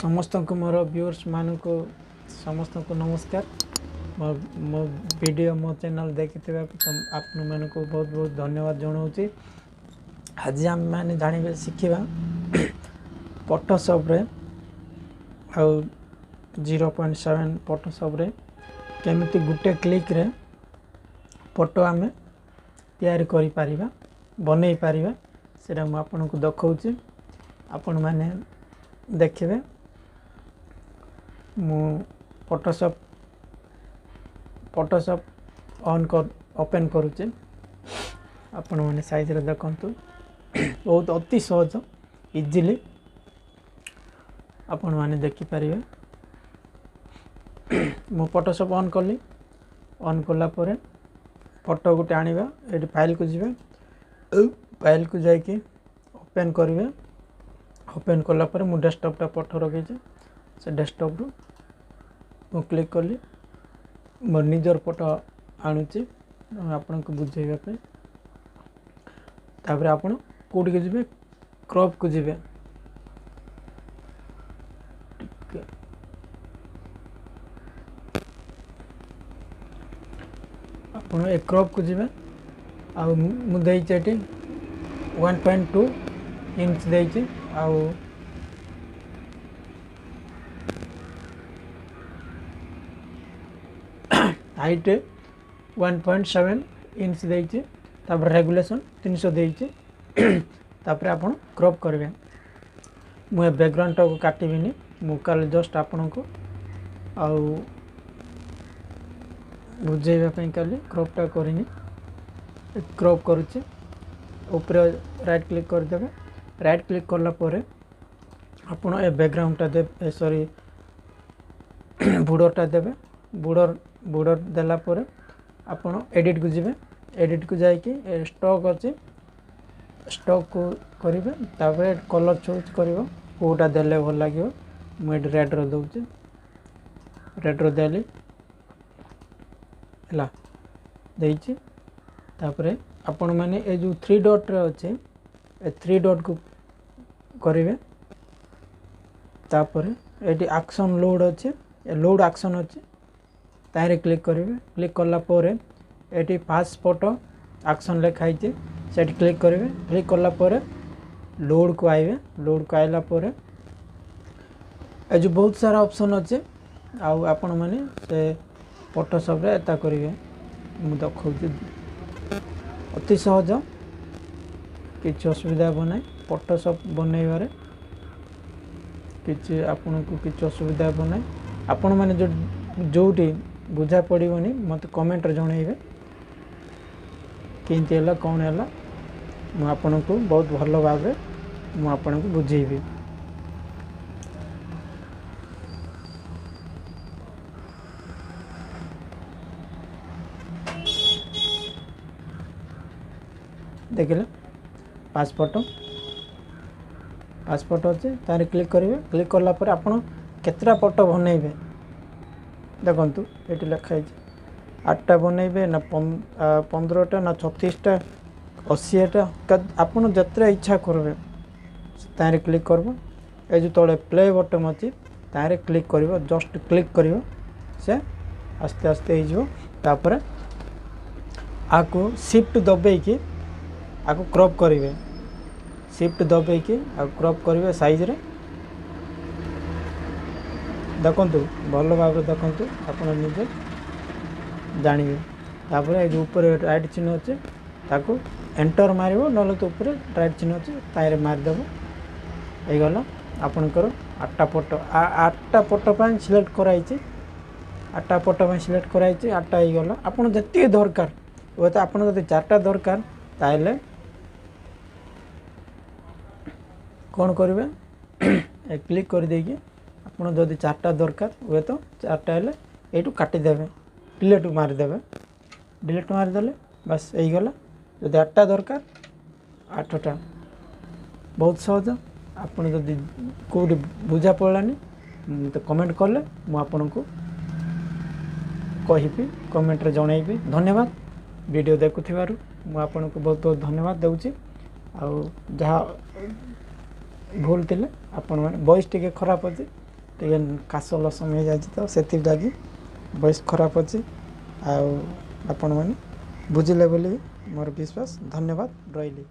ସମସ୍ତଙ୍କୁ ମୋର ଭିଉର୍ସମାନଙ୍କୁ ସମସ୍ତଙ୍କୁ ନମସ୍କାର। ମୋ ଭିଡ଼ିଓ, ମୋ ଚ୍ୟାନେଲ୍ ଦେଖିଥିବା ଆପଣମାନଙ୍କୁ ବହୁତ ବହୁତ ଧନ୍ୟବାଦ ଜଣାଉଛି। ଆଜି ଆମେମାନେ ଜାଣିବେ, ଶିଖିବା ଫଟୋସପ୍ରେ ଆଉ 0.7 ଫଟୋସପ୍ରେ କେମିତି ଗୋଟେ କ୍ଲିକ୍ରେ ଫଟୋ ଆମେ ତିଆରି କରିପାରିବା, ବନେଇ ପାରିବା, ସେଇଟା ମୁଁ ଆପଣଙ୍କୁ ଦେଖାଉଛି। ଆପଣମାନେ ଦେଖିବେ। ମୁଁ ଫଟୋସପ୍ ଅନ୍ ଓପେନ୍ କରୁଛି। ଆପଣମାନେ ସାଇଜ୍ରେ ଦେଖନ୍ତୁ, ବହୁତ ଅତି ସହଜ, ଇଜିଲି ଆପଣମାନେ ଦେଖିପାରିବେ। ମୁଁ ଫଟୋସପ୍ ଅନ୍ କଲି। ଅନ୍ କଲା ପରେ ଫଟୋ ଗୋଟେ ଆଣିବା। ଏଠି ଫାଇଲ୍କୁ ଯିବେ, ଫାଇଲ୍କୁ ଯାଇକି ଓପେନ୍ କରିବେ। ଓପେନ୍ କଲା ପରେ ମୁଁ ଡେସ୍କଟପ୍ଟା ଫଟୋ ରଖିଛି, ସେ ଡେସ୍କଟପ୍ରୁ ମୁଁ କ୍ଲିକ୍ କଲି। ମୋ ନିଜର ଫଟୋ ଆଣୁଛି ଆପଣଙ୍କୁ ବୁଝେଇବା ପାଇଁ। ତାପରେ ଆପଣ କେଉଁଠିକି ଯିବେ? କ୍ରପ୍କୁ ଯିବେ। ଟିକେ ଆପଣ ଏ କ୍ରପ୍କୁ ଯିବେ। ଆଉ ମୁଁ ଦେଇଛି ଏଠି 1.2 ଇଞ୍ଚ ଦେଇଛି, ଆଉ ହାଇଟ୍ 1.7 ଇଞ୍ଚ ଦେଇଛି। ତାପରେ ରେଗୁଲେସନ୍ 300 ଦେଇଛି। ତାପରେ ଆପଣ କ୍ରପ୍ କରିବେ। ମୁଁ ଏ ବ୍ୟାକଗ୍ରାଉଣ୍ଡଟାକୁ କାଟିବିନି, ମୁଁ କାଲି ଜଷ୍ଟ ଆପଣଙ୍କୁ ଆଉ ବୁଝେଇବା ପାଇଁ କାଲି କ୍ରପ୍ଟା କରିନି। କ୍ରପ୍ କରୁଛି। ଉପରେ ରାଇଟ୍ କ୍ଲିକ୍ କରିଦେବେ। ରାଇଟ୍ କ୍ଲିକ୍ କଲା ପରେ ଆପଣ ଏ ବ୍ୟାକଗ୍ରାଉଣ୍ଡଟା ଦେବେ, ସରି, ବୋର୍ଡ଼ରଟା ଦେବେ। ବୋର୍ଡ଼ର ଦେଲା ପରେ ଆପଣ ଏଡ଼ିଟ୍କୁ ଯିବେ। ଏଡ଼ିଟ୍କୁ ଯାଇକି ଏ ଷ୍ଟ୍ରୋକ୍ ଅଛି, ଷ୍ଟ୍ରୋକ୍କୁ କରିବେ। ତାପରେ କଲର୍ ଚୁଜ୍ କରିବ, କେଉଁଟା ଦେଲେ ଭଲ ଲାଗିବ। ମୁଁ ଏଠି ରେଡ଼୍ର ଦେଉଛି, ରେଡ଼୍ର ଦେଲି, ହେଲା, ଦେଇଛି। ତାପରେ ଆପଣମାନେ ଏ ଯେଉଁ ଥ୍ରୀ ଡଟ୍ରେ ଅଛି, ଏ ଥ୍ରୀ ଡଟ୍କୁ କରିବେ। ତାପରେ ଏଠି ଆକ୍ସନ୍ ଲୋଡ଼୍ ଅଛି, ଏ ଲୋଡ଼୍ ଆକ୍ସନ୍ ଅଛି, ତାହିଁରେ କ୍ଲିକ୍ କରିବେ। କ୍ଲିକ୍ କଲା ପରେ ଏଠି ପାସ୍ ଫଟୋ ଆକ୍ସନ୍ ଲେଖା ହେଇଛି, ସେଠି କ୍ଲିକ୍ କରିବେ। କ୍ଲିକ୍ କଲା ପରେ ଲୋଡ଼୍କୁ ଆଇବେ। ଲୋଡ଼୍କୁ ଆଇଲା ପରେ ଏ ଯେଉଁ ବହୁତ ସାରା ଅପସନ୍ ଅଛି, ଆଉ ଆପଣମାନେ ସେ ଫଟୋସପ୍ରେ ଏତା କରିବେ। ମୁଁ ଦେଖାଉଛି, ଅତି ସହଜ, କିଛି ଅସୁବିଧା ହେବ ନାହିଁ। ଫଟୋସପ୍ ବନେଇବାରେ କିଛି ଆପଣଙ୍କୁ କିଛି ଅସୁବିଧା ହେବ ନାହିଁ। ଆପଣମାନେ ଯେଉଁଠି ବୁଝା ପଡ଼ିବନି, ମୋତେ କମେଣ୍ଟରେ ଜଣାଇବେ କେମିତି ହେଲା, କ'ଣ ହେଲା। ମୁଁ ଆପଣଙ୍କୁ ବହୁତ ଭଲ ଭାବରେ ମୁଁ ଆପଣଙ୍କୁ ବୁଝେଇବି। ଦେଖିଲେ, ପାସପୋର୍ଟ ଅଛି, ତାରେ କ୍ଲିକ୍ କରିବେ। କ୍ଲିକ୍ କଲା ପରେ ଆପଣ କେତେଟା ଫଟୋ ବନେଇବେ ଦେଖନ୍ତୁ, ଏଠି ଲେଖା ହେଇଛି। 8ଟା ବନେଇବେ ନା 15ଟା ନା 36ଟା, 80ଟା, ଆପଣ ଯେତେଟା ଇଚ୍ଛା କରିବେ ତାହିଁରେ କ୍ଲିକ୍ କରିବ। ଏ ଯେଉଁ ତଳେ ପ୍ଲେ ବଟନ୍ ଅଛି, ତାହିଁରେ କ୍ଲିକ୍ କରିବ, ଜଷ୍ଟ କ୍ଲିକ୍ କରିବ, ସେ ଆସ୍ତେ ଆସ୍ତେ ହେଇଯିବ। ତାପରେ ଆକୁ ସିଫ୍ଟ ଦବେଇକି ଆକୁ କ୍ରପ୍ କରିବେ। ସିଫ୍ଟ ଦବେଇକି ଆଉ କ୍ରପ୍ କରିବେ ସାଇଜ୍ରେ। ଦେଖନ୍ତୁ, ଭଲ ଭାବରେ ଦେଖନ୍ତୁ, ଆପଣ ନିଜେ ଜାଣିବେ। ତାପରେ ଏ ଯେଉଁ ଉପରେ ରାଇଟ୍ ଚିହ୍ନ ଅଛି, ତାକୁ ଏଣ୍ଟର ମାରିବ, ନହେଲେ ତ ଉପରେ ରାଇଟ୍ ଚିହ୍ନ ଅଛି, ତାହିଁରେ ମାରିଦେବ। ହେଇଗଲା ଆପଣଙ୍କର 8ଟା ଫଟୋ। 8ଟା ଫଟୋ ପାଇଁ ସିଲେକ୍ଟ କରାହେଇଛି, 8ଟା ଫଟୋ ପାଇଁ ସିଲେକ୍ଟ କରାହେଇଛି, 8ଟା ହେଇଗଲା। ଆପଣ ଯେତିକି ଦରକାର, ହୁଏତ ଆପଣ ଯଦି 4ଟା ଦରକାର, ତାହେଲେ କ'ଣ କରିବେ? କ୍ଲିକ୍ କରିଦେଇକି ଆପଣ ଯଦି 4ଟା ଦରକାର, ହୁଏତ 4ଟା ହେଲେ ଏଇଠୁ କାଟିଦେବେ, ଡିଲେଟ୍ ମାରିଦେବେ। ଡିଲେଟ୍ ମାରିଦେଲେ ବାସ୍ ହେଇଗଲା। ଯଦି 8ଟା ଦରକାର, 8ଟା। ବହୁତ ସହଜ। ଆପଣ ଯଦି କେଉଁଠି ବୁଝା ପଡ଼ିଲାନି, ମୋତେ କମେଣ୍ଟ କଲେ ମୁଁ ଆପଣଙ୍କୁ କହିବି, କମେଣ୍ଟରେ ଜଣାଇବି। ଧନ୍ୟବାଦ ଭିଡ଼ିଓ ଦେଖୁଥିବାରୁ, ମୁଁ ଆପଣଙ୍କୁ ବହୁତ ବହୁତ ଧନ୍ୟବାଦ ଦେଉଛି। ଆଉ ଯାହା ଭୁଲ ଥିଲେ ଆପଣମାନେ, ଭଏସ୍ ଟିକେ ଖରାପ ଅଛି, ଟିକେ କାଶ ଲସମ ହେଇଯାଇଛି ତ ସେଥିଲାଗି ଭଏସ୍ ଖରାପ ଅଛି। ଆଉ ଆପଣମାନେ ବୁଝିଲେ ବୋଲି ମୋର ବିଶ୍ୱାସ। ଧନ୍ୟବାଦ, ରହିଲି।